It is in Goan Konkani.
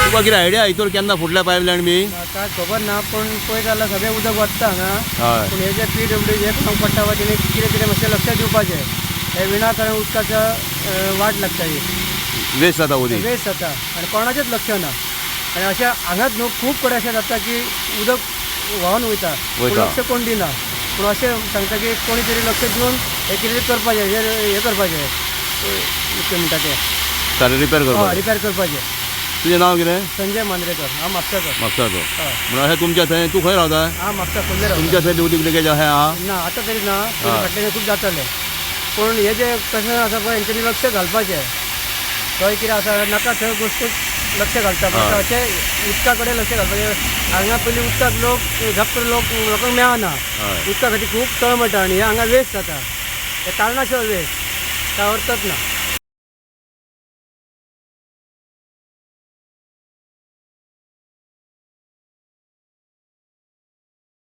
तुका कितें आयडिया हितूर केन्ना फुटल्या पायपलायन बी? काय खबर ना, पूण पळयत जाल्यार सगळें उदक वचता हांगा. हय. पूण हे जे पीडब्ल्यू जे कोणाक पडटा पळय तेणी कितें कितें मातशें लक्ष दिवपाचें. हे विनाकारण उदकाचो वाट लागता ही. वेस्ट जाता उदीक. वेस्ट जाता आनी कोणाचेंच लक्ष ना. आनी अशें हांगाच न्हू, खूब कडेन अशें जाता की उदक व्हांवन वयता, पूण वयता. लक्ष कोण दिना. पूण अशें सांगता की कोणी तरी लक्ष दिवन हें कितें तरी करपाचें, हें करपाचें, कितें म्हणटा तें, सारकें रिपेर हय, करपाक. रिपेर करपाचें. तुजें नांव कितें? संजय मांद्रेकर. हांव म्हापसाचो. म्हापसाचो. हय. म्हणून अशें तुमच्या थंय, तूं खंय रावता? हांव म्हापसा खोर्ले रावता. तुमच्या थंय बी उदीक लिकेज अशें आहा? ना, आतां तरी ना, पूण हय. फाटल्यान खूब जातालें. पूण हे जे कशें आसा पळय हेंच्यांनी लक्ष घालपाचें. थंय कितें आसा नाका थंय गोश्टीक लक्ष घालता, पण हय. अशें उदका कडेन लक्ष घालपाचें. हांगा पयलीं उदकाक लोक झप करून लोक लोकांक मेळना. हय. उदका खातीर खूब तळमळटा आनी हें हांगा वेस्ट जाता, हें कारणाशिवाय वेस्ट, काय अर्थच ना.